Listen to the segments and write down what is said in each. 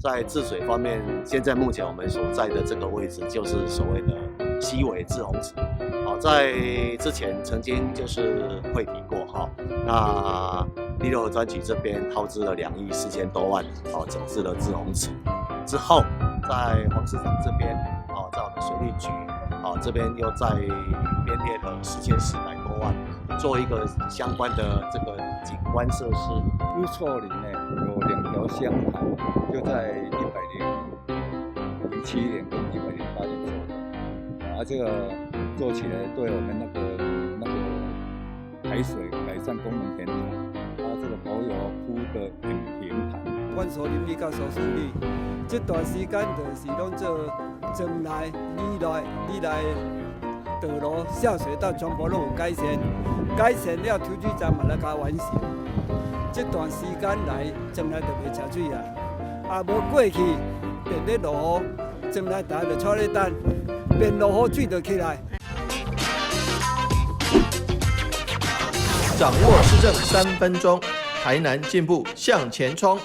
在治水方面，現在目前我們所在的這個位置就是所謂的溪尾滯洪池。好，在之前曾經就是會提過哈，那第六專區這邊耗資了2億4千多萬，哦，整治了滯洪池。之後，在黃市長這邊，哦，在我們水利局，哦，這邊又再編列了4400多萬，做一個相關的這個景觀設施。烏厝林呢有兩條箱涵，就在107年跟108年做的，啊，這個做起來對我們那個排水改善功能很好，它這個柏油鋪得很平坦。阮蘇林里佮蘇順里，這段時間就是攏做莊內、里內、里內道路、下水道全部攏有改善，改善了抽水站嘛來共完成。這段時間來，莊內就袂食水啊，啊無過去變咧落雨，莊內逐个就坐咧等，變落雨水就起來。掌握市政3分鐘，台南進步向前衝。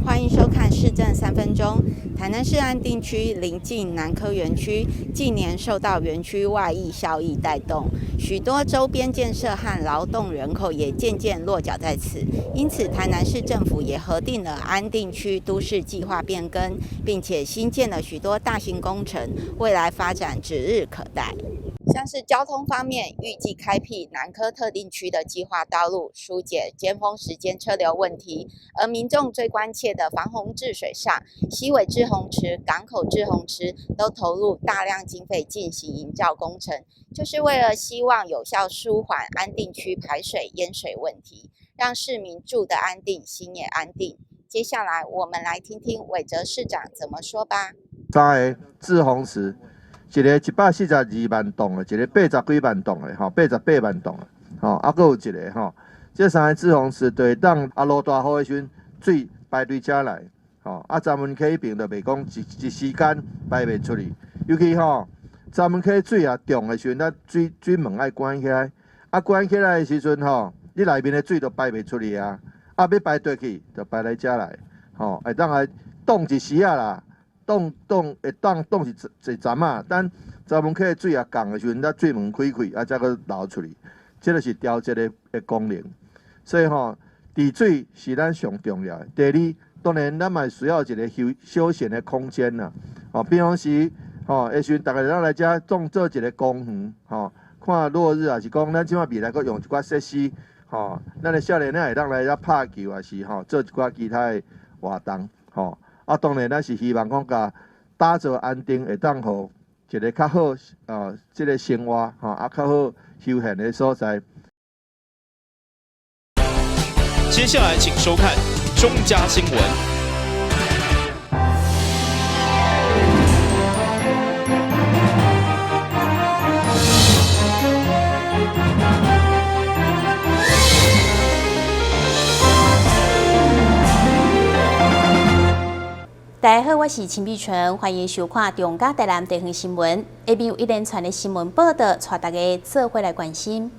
歡迎收看市政三分鐘。台南市安定區鄰近南科園區，近年受到園區外溢效益帶動，許多周邊建設和勞動人口也漸漸落腳在此。因此，台南市政府也核定了安定區都市計劃變更，並且新建了許多大型工程，未來發展指日可待。像是交通方面，預計開闢南科特定區的計劃道路，疏解尖峰時間車流問題。而民眾最關切的防洪治水上，溪尾滯洪池、港口滯洪池都投入大量經費進行營造工程，就是為了希望有效舒緩安定區排水淹水問題，讓市民住得安定，心也安定。接下來我們來聽聽韋哲市長怎麼說吧。三個滯洪池。一個142萬噸的，一個80幾萬噸的，吼，88萬噸的，吼，啊，閣有一個吼，這三个滯洪池就會當啊落大雨的時陣，水排對遮來，吼，啊，閘門溪彼爿就袂講一時間排袂出去，尤其吼，閘門溪水啊重的時陣，咱水門愛關起來，啊，關起來的時陣吼，你內面的水就排袂出去啊，啊，欲排佗去就排來遮來，吼，會當來擋一時仔啦。擋擋會當擋是一陣仔，等閘門溪的水也降的時陣，才水門開開，啊，才閣流出去。這個是調節的功能。所以吼，治水是咱上重要的。第二，當然咱嘛需要一個休閒的空間啦。吼，比方時吼，的時陣，逐家咱來遮當做一個公園，吼，看落日，抑是講咱這擺未來閣用一寡設施，吼，咱的少年仔會當來遮拍球，抑是吼做一寡其他的活動，吼。啊，當然，咱是希望講，共打造安定，會當予一個較好啊，這個生活吼，啊，較好休閒的所在。接下來，請收看中嘉新聞。大家好，我是陳美純，歡迎收看中嘉台南地方新聞。下面有一連串的新聞報道，帶大家做伙來關心。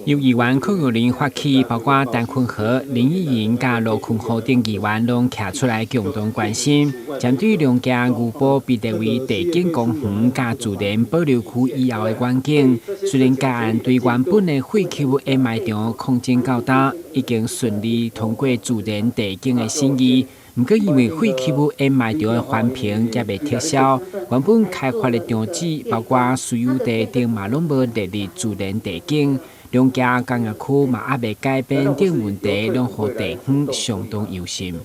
由議員柯玉玲發起，包括陳坤和、林義瑩佮羅坤豪等議員，攏徛出來共同關心。針對龍崎牛埔被列為地景公園佮自然保留區以後的願景，雖然該案對原本的廢棄物掩埋場擴增到今，已經順利通過自然地景的審議。毋過，因為廢棄物掩埋場的環評猶未撤銷，原本開發的場址，包括私有地等嘛，攏無列入自然地景。龍崎工業區嘛，猶未改變等問題，攏予地方相當憂心。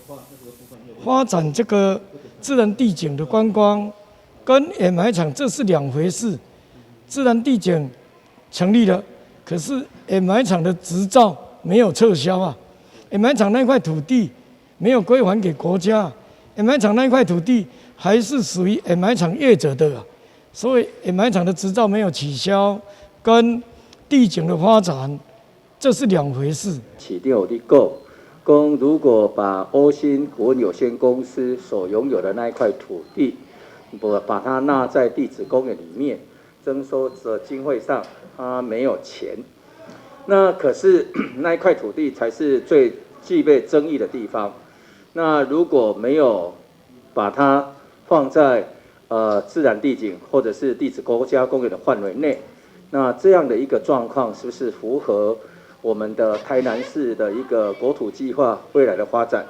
發展這個自然地景的觀光，跟掩埋場這是兩回事。自然地景成立了，可是掩埋場的執照沒有撤銷啊，掩埋場那塊土地沒有歸還給國家，掩埋場那塊土地還是屬於掩埋場業者的，所以掩埋場的執照沒有取消，跟地景的發展這是兩回事。市長有咧講，講如果把歐新股份有限公司所擁有的那一塊土地，不把它納在地質公園裡面，徵收的經費上，他沒有錢。那可是那一塊土地才是最具備爭議的地方。那如果沒有把它放在自然地景或者是地質國家公園的範圍內，那這樣的一個狀況是不是符合我們的台南市的一個國土計劃未來的發展？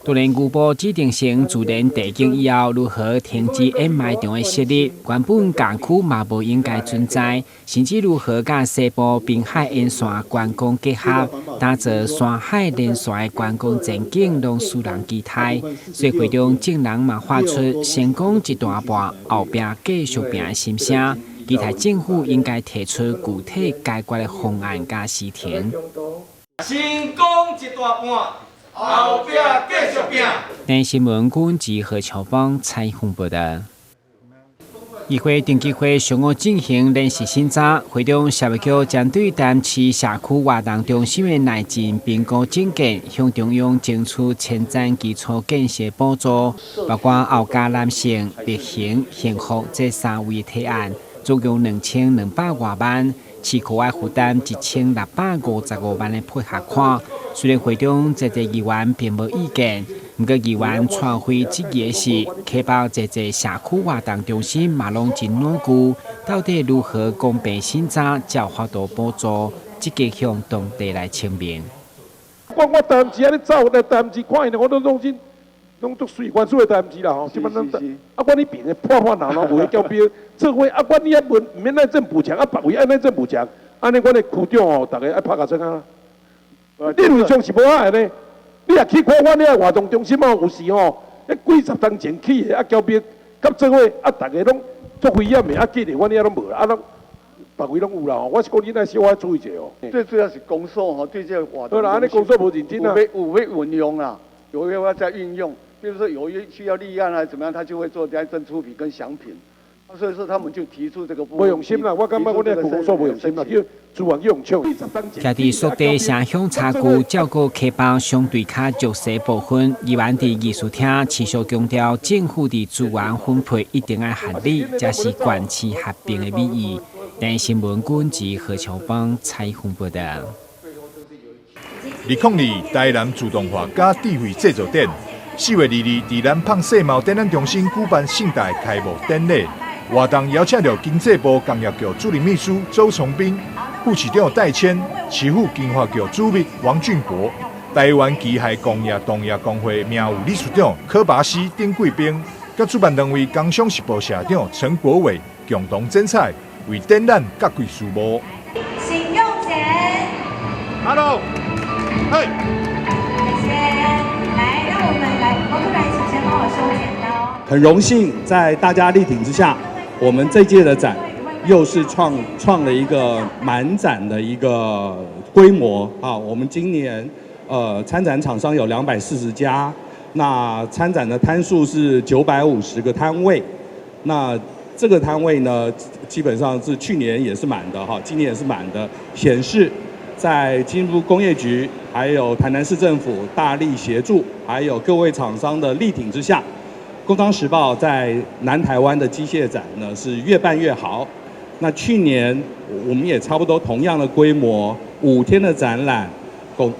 獨連牛埔指定成自然地景以後，如何停止掩埋場的設立？原本港區嘛無應該存在，甚至如何佮西部濱海沿線觀光結合，打造山海連線的觀光前景，攏使人期待。所以會中眾人嘛發出成功一大半，後壁繼續拚的心聲，期待政府應該提出具體解決的方案佮時程。成功一大半。後壁繼續拚。台新聞軍及何秋芳採訪報道。議會定期會上午進行臨時審查，會中社會局針對台南市社區活動中心的內進評估證件，向中央爭取前瞻基礎建設補助，包括後加南線、綠行、幸福這三位提案，總共2200外萬，市區愛負擔1655萬的配合款。雖然會中這濟議員並無意見，毋過議員傳會質疑的是，溪北這濟社區活動中心嘛攏真老舊，到底如何公平審查，才有法度補助？積極向當地來請命。我台南市按呢走來台南市看𪜶的活動中心，攏足媠，原始的台南市啦吼，這擺攏啊，阮彼邊的破破爛爛，有的交標做伙啊，阮遐問毋免愛政府牆，啊別位愛咱政府牆，按呢阮的區長吼，逐家愛拍共算啊。理論上是無愛呢，你若去看阮遐活動中心哦，有時吼，彼幾十冬前起的啊，交標佮做伙啊，逐家攏足危險的，啊，記得阮遐攏無啦，啊，攏別位攏有啦吼。我是講恁愛小可注意者哦。最主要是公所吼，對這個活動好啦，按呢公所無認真啊。有欲運用啦，有欲要在運用，比如說有一需要立案啊，怎麼樣，他就會做這樣出品跟詳評。所以說他們就提出這個無用心啦，我感覺阮遐公所無用心啦，叫資源用搶。徛佇屬地城鄉差距，照顧溪北相對較弱勢部分，議員佇議事廳持續強調，政府佇資源分配一定愛合理，才是縣市合併的美意。台新聞軍及何秋芳採訪報道。2002台南自動化佮智慧製造展，4月22佇南枋世貿展覽中心舉辦盛大開幕典禮。活動邀請著經濟部工業局助理秘書周崇斌、副市長戴謙、市府經發局主秘王俊博、台灣機械工業同業公會名譽理事長柯拔西丁貴兵，佮主辦單位工商時報社長陳國偉共同剪彩，為展覽揭開序幕。請用剪。 Hello，嘿。謝謝。來，讓我們來，工作人員請先幫我收剪刀。很榮幸在大家力挺之下，我們這屆的展又是創了一個滿展的一個規模啊！我們今年參展廠商有240家，那參展的攤數是950個攤位，那這個攤位呢，基本上是去年也是滿的哈，今年也是滿的，顯示在經濟部工業局還有台南市政府大力協助，還有各位廠商的力挺之下，工商時報在南台灣的機械展呢是越辦越好。那去年我們也差不多同樣的規模，5天的展覽，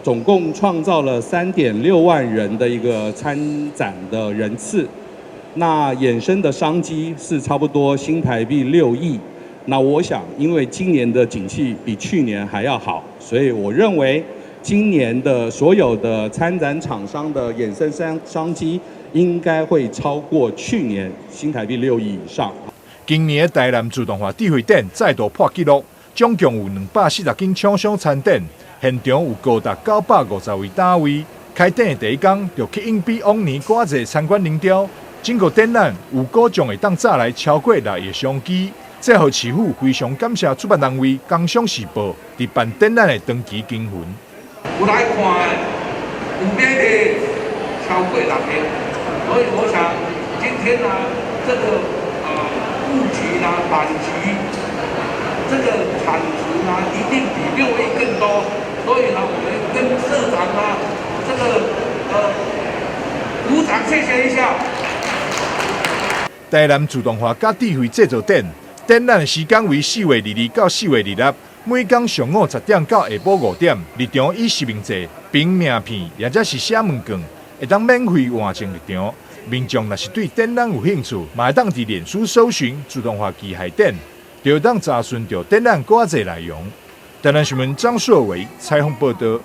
總共創造了3.6萬人的一個參展的人次。那衍生的商機是差不多新台幣6億。那我想，因為今年的景氣比去年還要好，所以我認為今年的所有的參展廠商的衍生商機應該會超過去年新台幣6億以上。今年的台南自動化智慧展再度破紀錄，總共有240間廠商參展，現場有高達950位單位。開展的第一工就吸引比往年閣濟參觀人潮。整個展覽有估將會當載來超過6億商機。這予市府非常感謝主辦單位《工商時報》佇辦展覽的長期經營。有來看的，有買的超過6億，所以我想今天呢，這個布局呢、版局，這個產值呢，一定比6億更多。所以呢，我們跟社長啊，這個鼓掌謝謝一下。台南自動化佮智慧製造展，展覽的時間為4月22到4月26，每工上午10點到下晡5點，入場以實名制憑名片，或者是寫問卷，會當免費換證入場。民眾若是對展覽有興趣，嘛會當佇臉書搜尋自動化機械展，就會當查詢著展覽閣較濟內容。台南新聞張碩偉採訪報導。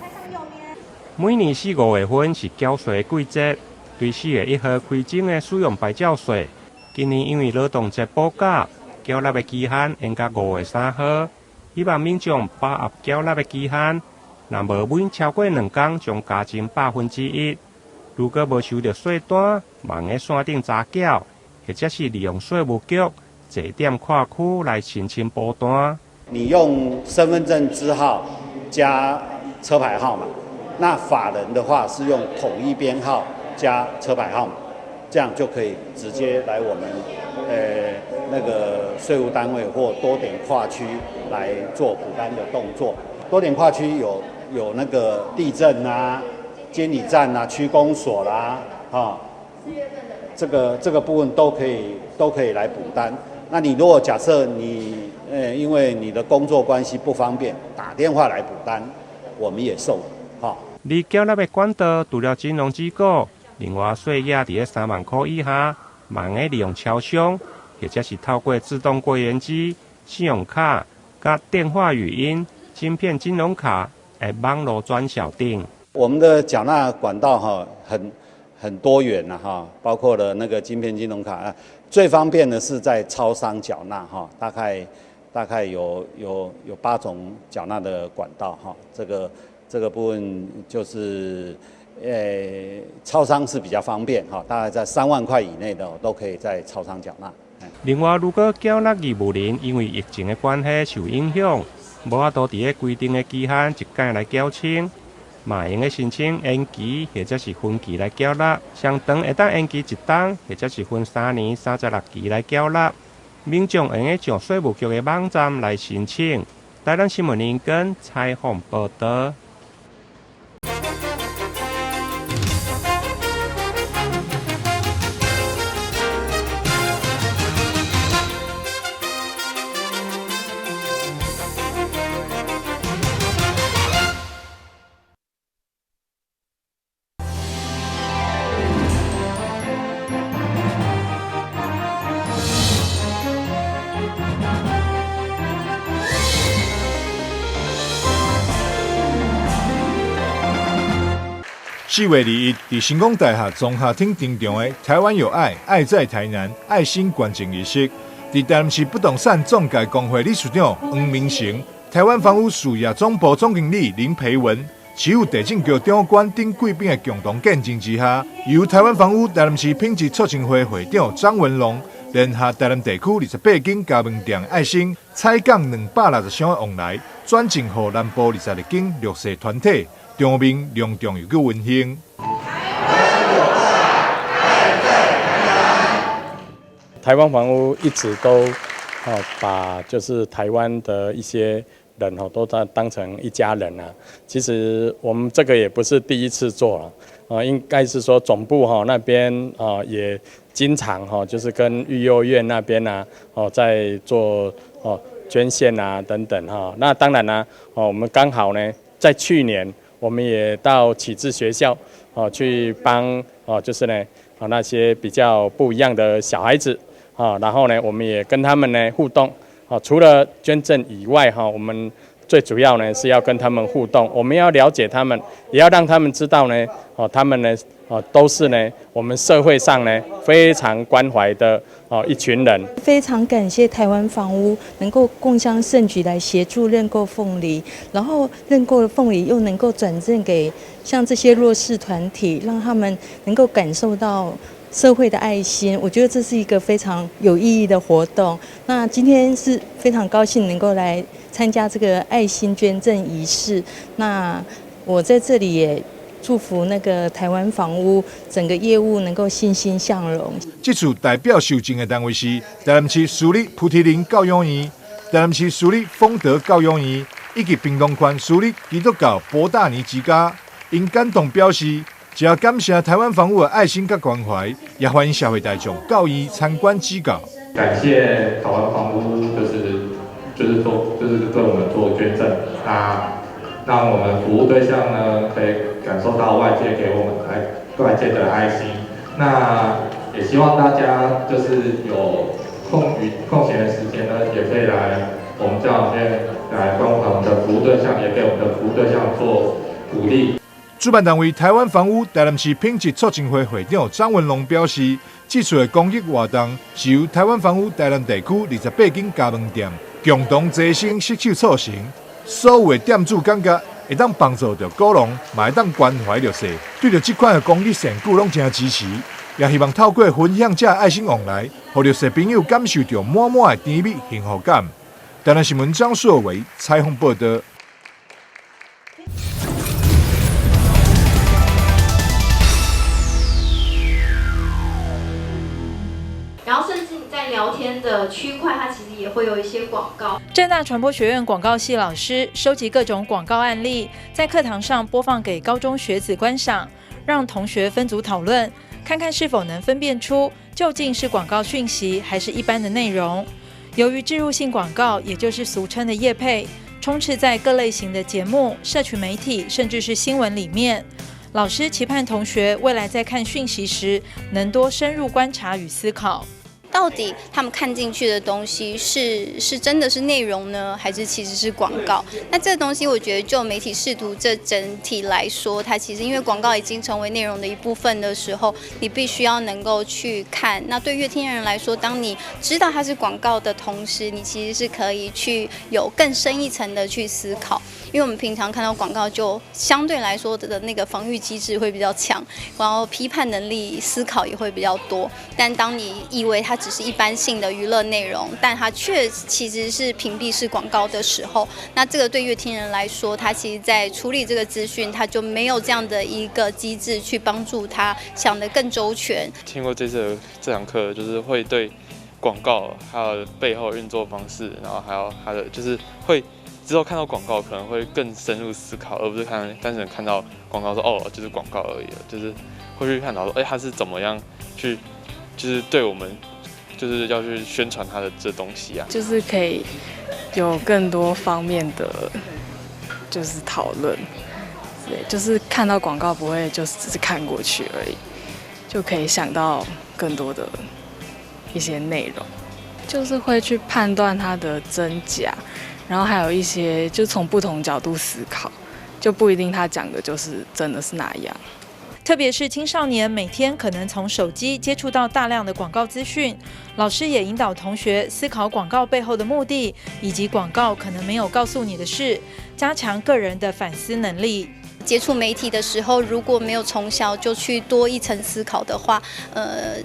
每年四五月份是繳稅的季節，對4月1號開徵的使用牌照稅，今年因為勞動節補假，繳納的期限延到5月3號。希望民眾把握繳納的期限，若無滿超過2工，將加徵1%。如果無收著稅單，嘛會線頂查繳，或者是利用稅務局坐點跨區來申請補單。你用身份證字號加車牌號碼，那法人的話是用統一編號加車牌號碼，這樣就可以直接來我們那個稅務單位或多點跨區來做補單的動作。多點跨區有那個地政啊、監理站啊、區公所啦，啊，這個部分都可以來補單。那你如果假設你因為你的工作關係不方便，打電話來補單，我們也受理。哈。而繳納的管道除了金融機構，另外稅額佇咧3萬箍以下，嘛會利用超商，或者是透過自動櫃員機、信用卡、佮電話語音、晶片金融卡的網路轉銷等。我們的繳納管道哈很多元啦哈，包括了那個晶片金融卡，最方便的是在超商繳納哈，大概有8種繳納的管道哈，這個部分就是，超商是比較方便哈，大概在3萬塊以內的都可以在超商繳納。另外，如果繳納義務人因為疫情的關係受影響，無法度佇咧規定的期限一改來繳清，嘛會用得申請延期或者是分期來繳納，上長會當延期一冬，或者是分3年36期來繳納。民眾會用得上稅務局的網站來申請。台南新聞林根採訪報導。 4月21，佇成功大學綜合廳登場的台灣有愛，愛在台南愛心捐贈儀式，佇台南市不動產仲介公會理事長黃明成、台灣房屋事業總部總經理林培文、市府地政局長官等貴賓的共同見證之下，由台灣房屋台南市品質促進會會長張文龍聯合台南地區28間加盟店愛心採購260箱的旺來，轉贈予南部22間弱勢團體。場面隆重又閣溫馨。台灣房屋一直都把就是台灣的一些人都當成一家人啊。其實我們這個也不是第一次做了啊，應該是說總部那邊啊也經常就是跟育幼院那邊啊在做捐獻啊等等哈。那當然啦，我們剛好呢在去年，我們也到啟智學校去幫就是呢那些比較不一樣的小孩子啊，然後呢我們也跟他們呢互動除了捐贈以外哈，我們最主要呢是要跟他們互動，我們要了解他們，也要讓他們知道呢他們呢都是呢我們社會上呢非常關懷的一群人。非常感謝台灣房屋能夠共襄盛舉來協助認購鳳梨，然後認購的鳳梨又能夠轉贈給像這些弱勢團體，讓他們能夠感受到社會的愛心。我覺得這是一個非常有意義的活動。那今天是非常高興能夠來參加這個愛心捐贈儀式。那我在這裡也祝福那個台灣房屋整個業務能夠欣欣向榮。這次代表受贈的單位是台南市私立菩提林教養院、台南市私立豐德教養院以及屏東縣私立基督教伯大尼之家。𪜶感動表示，誠感謝台灣房屋的愛心佮關懷，也歡迎社會大眾到院參觀指教。感謝台灣房屋，就是對我們做捐贈，那讓我們服務對象呢可以感受到外界給我們愛，外界的爱心。那也希望大家就是有空余空闲的时间呢，也可以来我们教养院来关怀我们的服务对象，也给我们的服务对象做鼓励。主办单位台湾房屋台南市品质促进会会长张文龙表示，这次的公益活动是由台湾房屋台南地区28间加盟店共同齐心携手促成，所有的店主感觉会当帮助著果农，嘛会当关怀弱势，对著這款的公益善举攏誠支持，也希望透過分享這愛心往來，予弱勢朋友感受著滿滿的甜蜜幸福感。台南新聞張碩偉採訪報導。然後甚至你在聊天的區塊，它其實也會有一些廣告。政大傳播學院廣告系老師收集各種廣告案例，在課堂上播放給高中學子觀賞，讓同學分組討論，看看是否能分辨出究竟是廣告訊息還是一般的內容。由於置入性廣告，也就是俗稱的業配，充斥在各類型的節目、社群媒體，甚至是新聞裡面。老師期盼同學未來在看訊息時，能多深入觀察與思考。到底他們看進去的東西是真的是內容呢，還是其實是廣告？那這個東西，我覺得就媒體識讀這整體來說，它其實因為廣告已經成為內容的一部分的時候，你必須要能夠去看。那對閱聽人來說，當你知道它是廣告的同時，你其實是可以去有更深一層的去思考。因為我們平常看到廣告，就相對來說的那個防禦機制會比較強，然後批判能力、思考也會比較多。但當你以為它只是一般性的娛樂內容，但它卻其實是屏蔽式廣告的時候，那這個對閱聽人來說，他其實在處理這個資訊，他就沒有這樣的一個機制去幫助他想得更周全。聽過這次這堂課，就是會對廣告還有背後運作方式，然後還有它的就是會之後看到廣告可能會更深入思考，而不是看單純看到廣告說哦就是廣告而已，就是會去探討說哎它是怎麼樣去就是對我們。就是要去宣傳他的這東西啊，就是可以有更多方面的就是討論，對，就是看到廣告不會就是只是看過去而已，就可以想到更多的一些內容，就是會去判斷它的真假，然後還有一些就從不同角度思考，就不一定他講的就是真的是那樣。特別是青少年每天可能從手機接觸到大量的廣告資訊，老師也引導同學思考廣告背後的目的，以及廣告可能沒有告訴你的事，加強個人的反思能力。接觸媒體的時候，如果沒有從小就去多一層思考的話，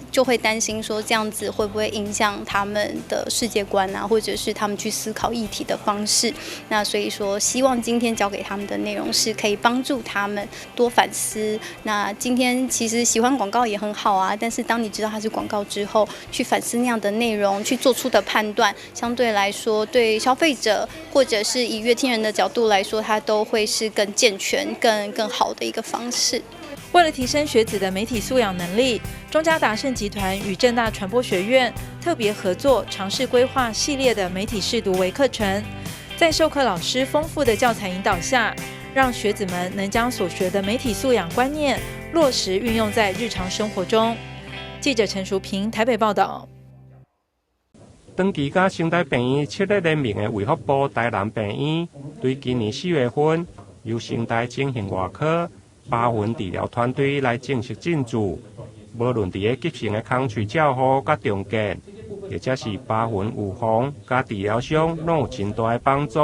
就會擔心說這樣子會不會影響他們的世界觀啊，或者是他們去思考議題的方式。那所以說，希望今天教給他們的內容是可以幫助他們多反思。那今天其實喜歡廣告也很好啊，但是當你知道它是廣告之後，去反思那樣的內容，去做出的判斷，相對來說對消費者或者是以閱聽人的角度來說，它都會是更健全、更好的一個方式。為了提升學子的媒體素養能力，中嘉達盛集團與政大傳播學院特別合作，嘗試規劃系列的媒體識讀微課程，在授課老師豐富的教材引導下，讓學子們能將所學的媒體素養觀念落實運用在日常生活中。記者陳淑萍台北報道。長期佮成大病院七日聯名的衛福部台南病院，對今年4月份，由成大整形外科疤痕治療團隊來正式進駐。無論佇咧急性的空喙照護佮重建，或者是疤痕預防佮治療上，攏有真大的幫助。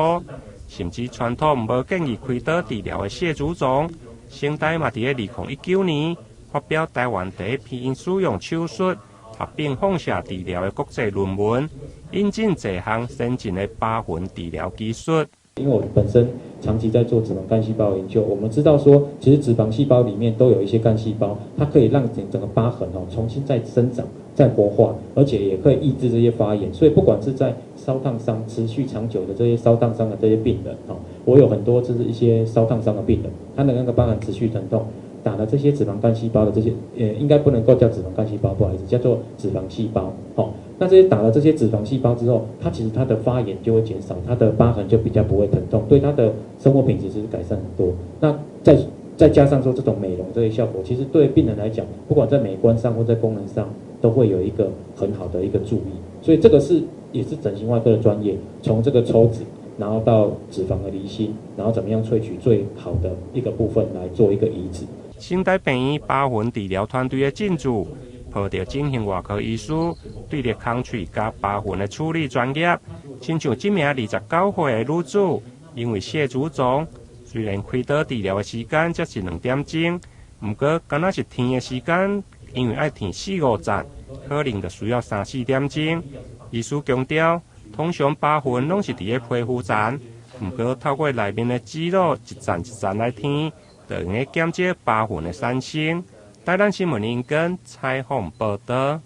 甚至傳統無建議開刀治療的謝祖宗，成大嘛佇咧2019年發表台灣第一篇因使用手術合併放射治療的國際論文，引進這項先進的疤痕治療技術。因為我本身長期在做脂肪幹細胞研究，我們知道說，其實脂肪細胞裡面都有一些幹細胞，它可以讓整個疤痕哦重新再生長、再活化，而且也可以抑制這些發炎。所以不管是在燒燙傷持續長久的這些燒燙傷的這些病人哦，我有很多就是一些燒燙傷的病人，他的那個疤痕持續疼痛，打了這些脂肪幹細胞的這些，應該不能夠叫脂肪幹細胞，不好意思，叫做脂肪細胞，哦。那這些打了這些脂肪細胞之後，它其實它的發炎就會減少，它的疤痕就比較不會疼痛，對它的生活品質是改善很多。那在再加上說這種美容這些效果，其實對病人來講，不管在美觀上或在功能上，都會有一個很好的一個注意。所以這個是也是整形外科的專業，從這個抽脂，然後到脂肪的離心，然後怎麼樣萃取最好的一個部分來做一個移植。成大病院疤痕治療團隊的進駐，抱著整形外科醫師對著空喙佮疤痕的處理專業，親像這名29歲的女子，因為血脂腫，雖然開刀治療的時間才是2點鐘，毋過敢若是紩的時間，因為愛紩四五層，可能就需要三四點鐘。醫師強調，通常疤痕攏是佇咧皮膚層，毋過透過內面的脂乳一層一層來紩，就會用減少疤痕的產生。台南新聞林根採訪報道。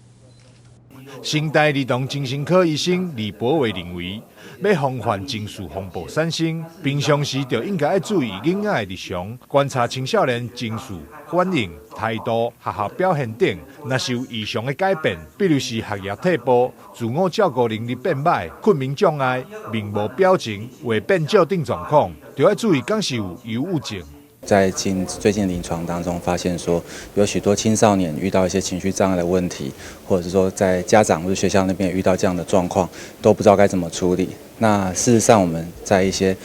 成大兒童精神科醫生李博偉認為，欲防範情緒風暴產生，平常時就應該愛注意囡仔的日常，觀察青少年情緒反應、態度、學校表現等，若是有異常的改變，比如是學業退步、自我照顧能力變䆀、困眠障礙、面無表情、話變少等狀況，就愛注意敢是有憂鬱症。在最近臨床當中發現說，有許多青少年遇到一些情緒障礙的問題，或者是說在家長或者學校那邊遇到這樣的狀況，都不知道該怎麼處理。那事實上，我們在一些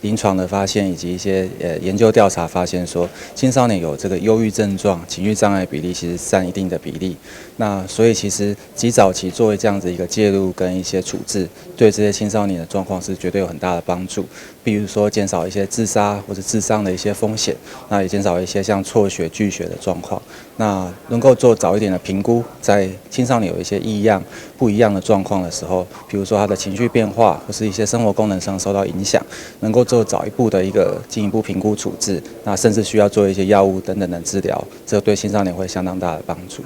臨床的發現以及一些研究調查發現說，青少年有這個憂鬱症狀、情緒障礙比例其實佔一定的比例。那所以其實及早期作為這樣子一個介入跟一些處置，對這些青少年的狀況是絕對有很大的幫助。比如說減少一些自殺或者自傷的一些風險，那也減少一些像輟學、拒學的狀況。那能夠做早一點的評估，在青少年有一些異樣、不一樣的狀況的時候，比如說他的情緒變化或是一些生活功能上受到影響，能夠做早一步的一個進一步評估處置，那甚至需要做一些藥物等等的治療，這對青少年會相當大的幫助。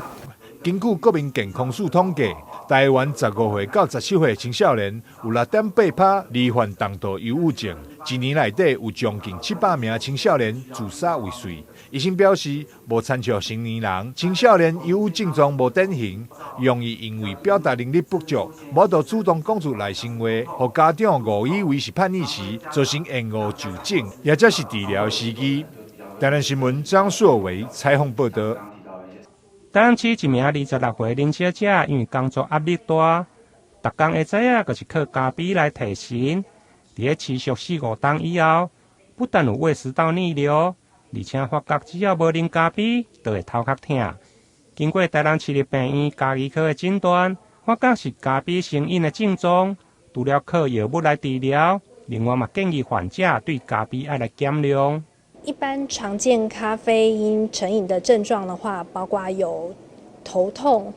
根據國民健康署統計，台灣15歲到17歲青少年有6.8%罹患重度憂鬱症，一年內底有將近700名青少年自殺未遂。醫生表示，無親像成年人，青少年憂鬱症狀無典型，容易因為表達能力不足，無法主動講出內心話，予家長誤以為是叛逆期，造成延誤就診，抑者是治療時機。台南新聞張碩維採訪報道。台南市一名26歲林小姐，因為工作壓力大，逐工下早啊，就是靠咖啡來提神。佇咧持續四五冬以後，不但有胃食道逆流，而且發覺只要無啉咖啡，就會頭殼疼。經過台南市立病院家醫科的診斷，發覺是咖啡成癮的症狀，除了靠藥物來治療，另外嘛建議患者對咖啡愛來減量。一般常見咖啡因成癮的症狀的話，包括有頭痛、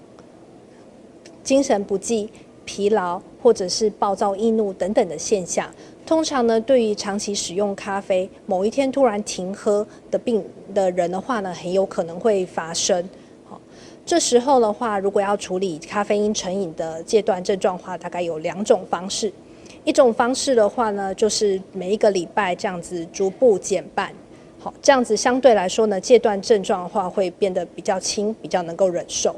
精神不濟、疲勞，或者是暴躁易怒等等的現象。通常呢，對於長期使用咖啡，某一天突然停喝的病的人的話呢，很有可能會發生。好，這時候的話，如果要處理咖啡因成癮的戒斷症狀的話，大概有兩種方式。一種方式的話呢，就是每一個禮拜這樣子逐步減半。好，這樣子相對來說呢，戒斷症狀的話會變得比較輕，比較能夠忍受。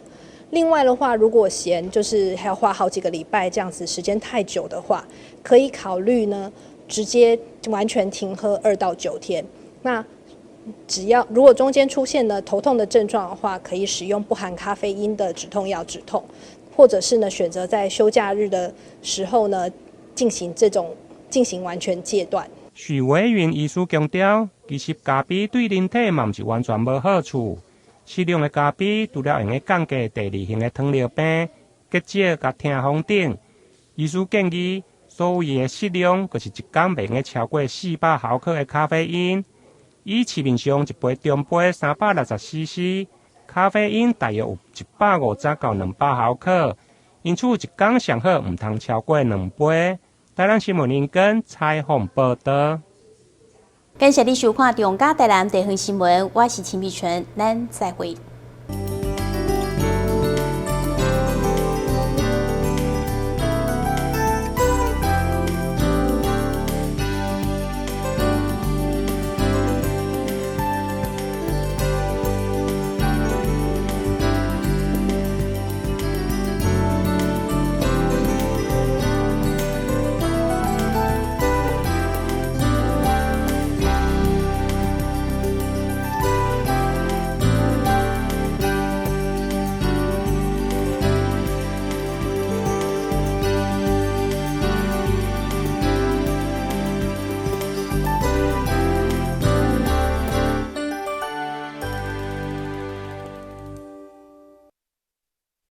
另外的話，如果嫌就是還要花好幾個禮拜這樣子時間太久的話，可以考慮呢直接完全停喝2到9天。那只要如果中間出現了頭痛的症狀的話，可以使用不含咖啡因的止痛藥止痛，或者是呢選擇在休假日的時候呢進行這種進行完全戒斷。許維雲醫師強調，其實咖啡對人體嘛毋是完全無好處。適量的咖啡除了會用降低第二型的糖尿病、結石佮痛風等。醫師建議，所謂的適量，就是一工袂用超過400毫克的咖啡因。以市面上一杯中杯360 cc，咖啡因大約有150到200毫克，因此一工上好毋通超過兩杯。台南新聞林根採訪報道。感謝你收看《中嘉台南地方新聞》，我是秦碧純，咱再會。